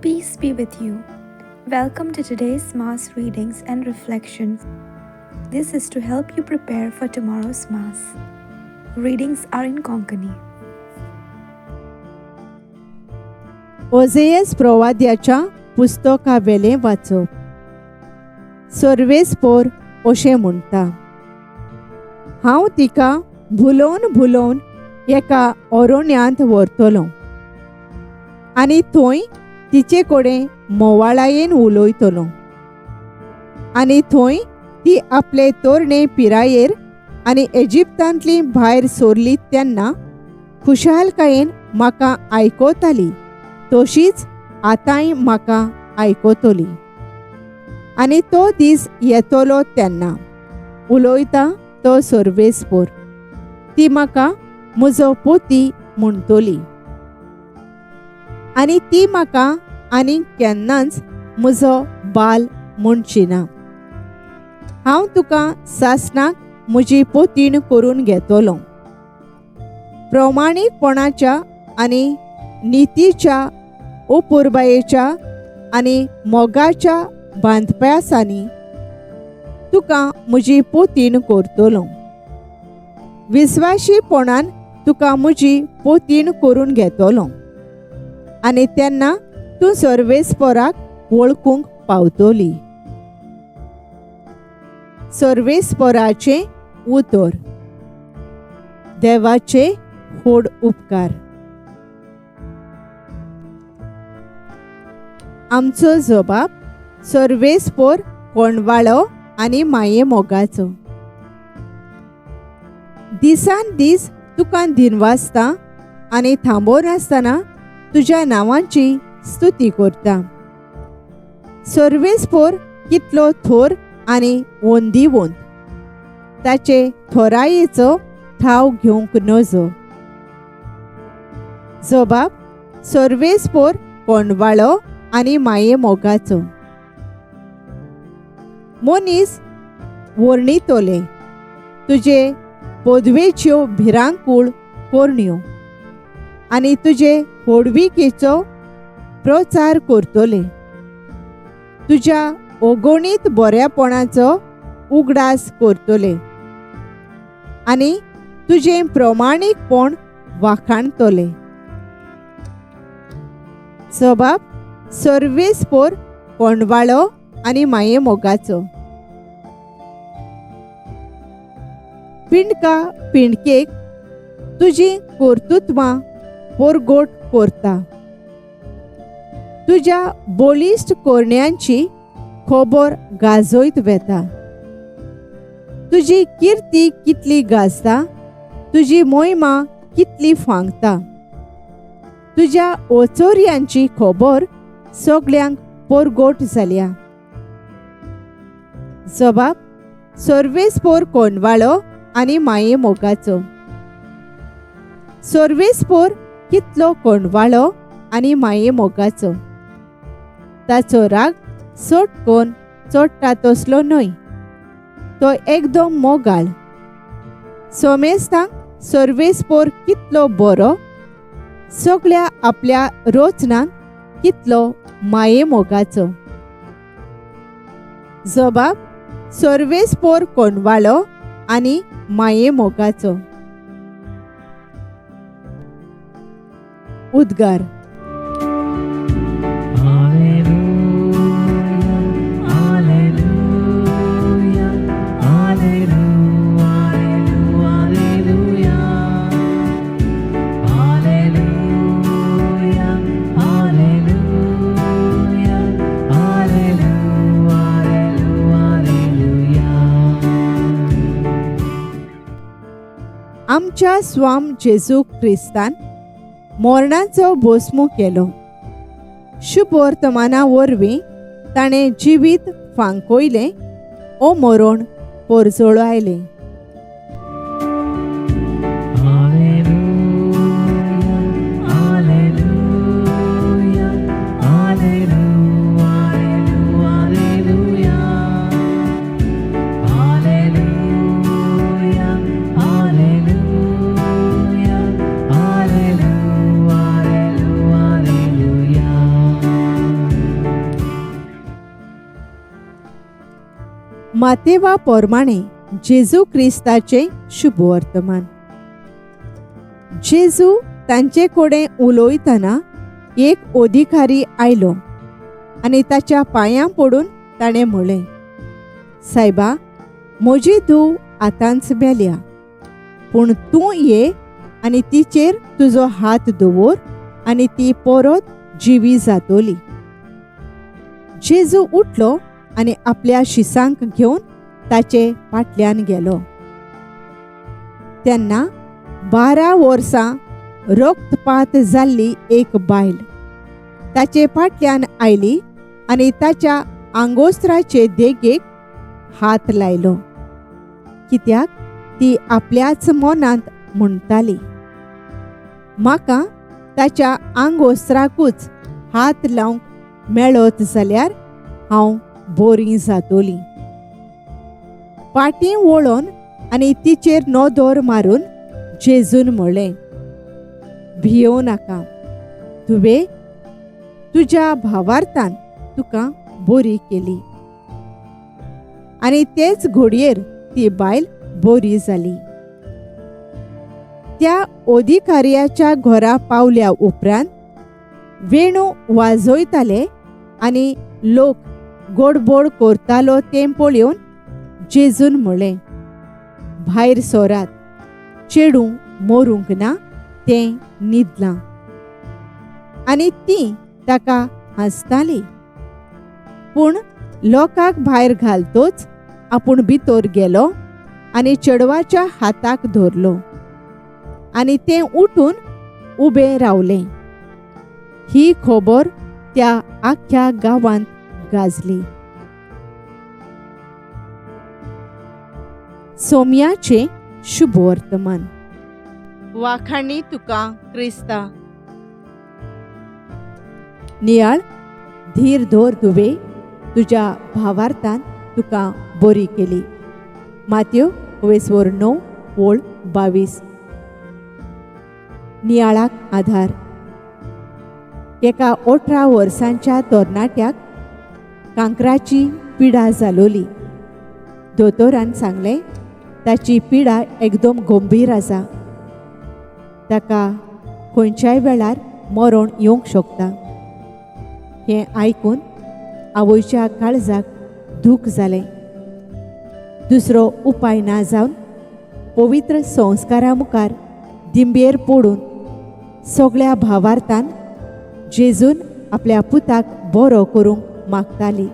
Peace be with you. Welcome to today's Mass readings and reflections. This is to help you prepare for tomorrow's Mass. Readings are in Konkani. Ozias प्रवाद्याच्या पुस्तकावेलें वाचप. सर्वेस्पोर अशें म्हणटा, हांव तिका भुलोवन भुलोवन एका अरण्यांत व्हरतलो आनी थंय तिचे कडेन मोवाळायेन उलयतलो आनी थंय ती आपले तरणे पिरायेर आनी इजिप्तांतली भायर सरली तेन्ना खुशालकायेन म्हाका आयकताली तशीच आतांय म्हाका आयकतली. आनी तो दीस येतलो तेन्ना उलयता तो सर्वेस्पोर, ती म्हाका म्हजो पोती म्हणटली आनी ती म्हाका आनी केन्नाच म्हजो बाल म्हणची ना. हांव तुका सासणाक म्हजी पोतीण करून घेतलो. प्रमाणीकपणाच्या आनी नितीच्या अपुरबायेच्या आनी मोगाच्या बांदप्यासांनी तुका म्हजी पोतीण करतलो. विस्वाशीपणान तुका म्हजी पोतीण करून घेतलो आनी तेन्ना तूं सर्वेस्पोराक वळखूंक पावतली. सर्वेस्पोराचें उतर. देवाचे व्हड उपकार. आमचो जबाब सर्वेस्पोर कोंडवाळो आनी माये मोगाचो. दिसान दीस तुका दिनवासता आनी थांबोनासतना तुज्या नांवाची स्तुती करता. सर्वेस्पोर कितलो थोर आनी वंदीवंत, ताचे थोरायेचो ठाव घेवंक नजो. जबाब सर्वेस्पोर कोंडवाळो आनी माये मोगाचो. मनीस वर्णितोले तुजे पदवेच्यो भिरांकूळ करण्यो आनी तुजे होडविकेचो प्रचार करतले. तुज्या अगणीत बऱ्यापणाचो उगडास करतले आनी तुजें प्रमाणीकपण वाखाणतले. जबाब सर्वेस्पोर कोंडवाळो आनी माये मोगाचो. पिंडका पिंडकेक तुजी कर्तृत्वां परगट करता. तुज्या बळिश्ट करण्यांची खबर गाजयत वेता. तुजी किर्ती कितली गाजता, तुजी मोहिमा कितली फांगता. तुज्या ओचोर्यांची खबर सगळ्यांक परगट जाल्या. जबाब सर्वेस्पोर कोंडवाळो आनी माये मोगाचो. सर्वेस्पोर कितलो कोंडवाळो आनी माये मोगाचो. ताचो राग सटकोन चडटा तसलो न्हय, तो एकदम मोगाळ. सोमेस्तांक सर्वेस्पोर कितलो बरो, सगळ्या आपल्या रचनांक कितलो माये मोगाचो. जबाब सर्वेस्पोर कोंडवाळो आनी माये मोगाचो. उद्गार. आमच्या स्वाम जेजू क्रिस्तान मरणाचो भस्मू केलो. शुभवर्तमाना वरवीं ताणें जिवीत फांकयलें ओ मरण परजळो आयलें. मातेवा पोरमाणे जेजू क्रिस्ताचें शुभवर्तमान. जेजू तांचे कडेन उलयतना एक अधिकारी आयलो आनी ताच्या पांयां पडून ताणें म्हणलें, सायबा, म्हजी धूव आतांच मेल्या, पूण तूं ये आनी तिचेर तुजो हात दवर आनी ती परत जिवी जातली. जेजू उठलो आनी आपल्या शिसांक घेवन ताचे फाटल्यान गेलो. तेन्ना 12 वर्सां रक्तपात जाल्ली एक बायल ताचे फाटल्यान आयली आनी ताच्या आंगोस्त्राचे देगेक हात लायलो, कित्याक ती आपल्याच मनांत म्हणटाली, म्हाका ताच्या आंगोस्त्राकूच हात लावंक मेळत जाल्यार हांव बरी जातली. फाटीं वळोन आनी तिचेर नदर मारून जेजून म्हणलें, भियोव नाका, तुवें तुज्या भावार्थान तुका बरी केली. आनी तेच घडयेर ती बायल बरी जाली. त्या अधिकाऱ्याच्या घरा पावल्या उपरांत वेणू वाजयताले आनी लोक गोडबोड करतालो तें पळोवन जेजून म्हणलें, भायर सोरात, चेडूं मरूंक ना, तें न्हिदलां. आनी ती ताका हांसताली. पूण लोकांक भायर घालतोच आपूण भितर गेलो आनी चेडवाच्या हाताक धरलो आनी तें उठून उबें रावलें. ही खबर त्या आख्ख्या गांवांत गाजली. सोम्याचें शुभवर्तमान. वाखाणी तुका क्रिस्ता. नियाळ, धीर धर दुवे, तुज्या भावार्थान तुका बरी केली. मात्यो 9:22. नियाळाक आधार. एका 18 वर्सांच्या तरणाट्याक कांक्राची पिडा जालोली. दोतोरान सांगलें, ताची पिडा एकदम गंभीर आसा, ताका खंयच्याय वेळार मरण येवंक शकता. हें आयकून आवयच्या काळजाक दूख जालें. दुसरो उपाय ना जावन पवित्र संस्कारा मुखार दिंबेर पडून सगळ्या भावार्थान जेजून आपल्या पुताक बरो करूंक मागताली.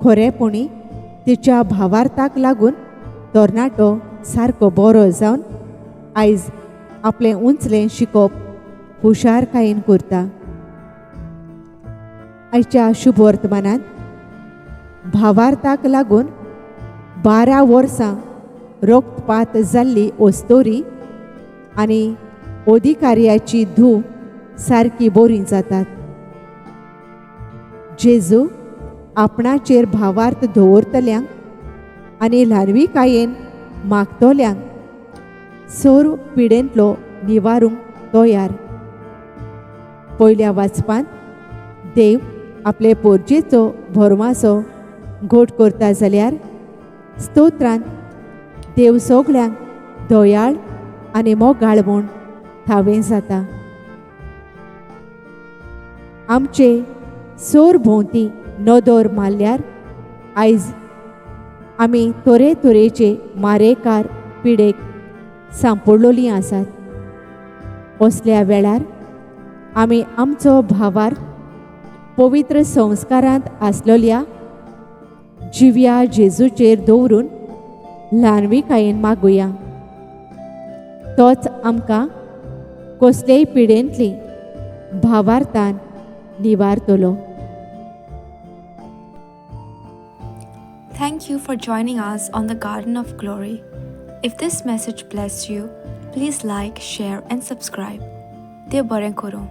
खरेपणी तिच्या भावार्थाक लागून तरणाटो सारको बरो जावन आयज आपलें उंचलें शिकोवप हुशारकायेन करता. आयच्या शुभवर्तमानांत भावार्थाक लागून 12 वर्सां रक्तपात जाल्ली ओस्तोरी आनी अधिकाऱ्याची धूव सारकी बरी जातात. जेजू आपणाचेर भावार्थ दवरतल्यांक आनी ल्हानविकायेन मागतल्यांक सर्व पिडेंतलो निवारूंक तयार. पयल्या वाचपांत देव आपले पोरजेचो भरमासो घोट करता जाल्यार स्तोत्रांत देव सगळ्यांक दयाळ आनी मोगाळ म्हूण थावें जाता. आमचे सोर भोंवती नदर मारल्यार आयज आमी तरेतरेचे मारेकार पिडेक सांपडलोलीं आसात. असल्या वेळार आमी आमचो भावार्थ पवित्र संस्कारांत आसलेल्या जिव्या जेजूचेर दवरून ल्हानविकायेन मागुया. तोच आमकां कसलेय पिडेंतली भावार्थान निवारतलो. Thank you for joining us on the Garden of Glory. If this message blessed you, please like, share and subscribe. देव बरें करूं.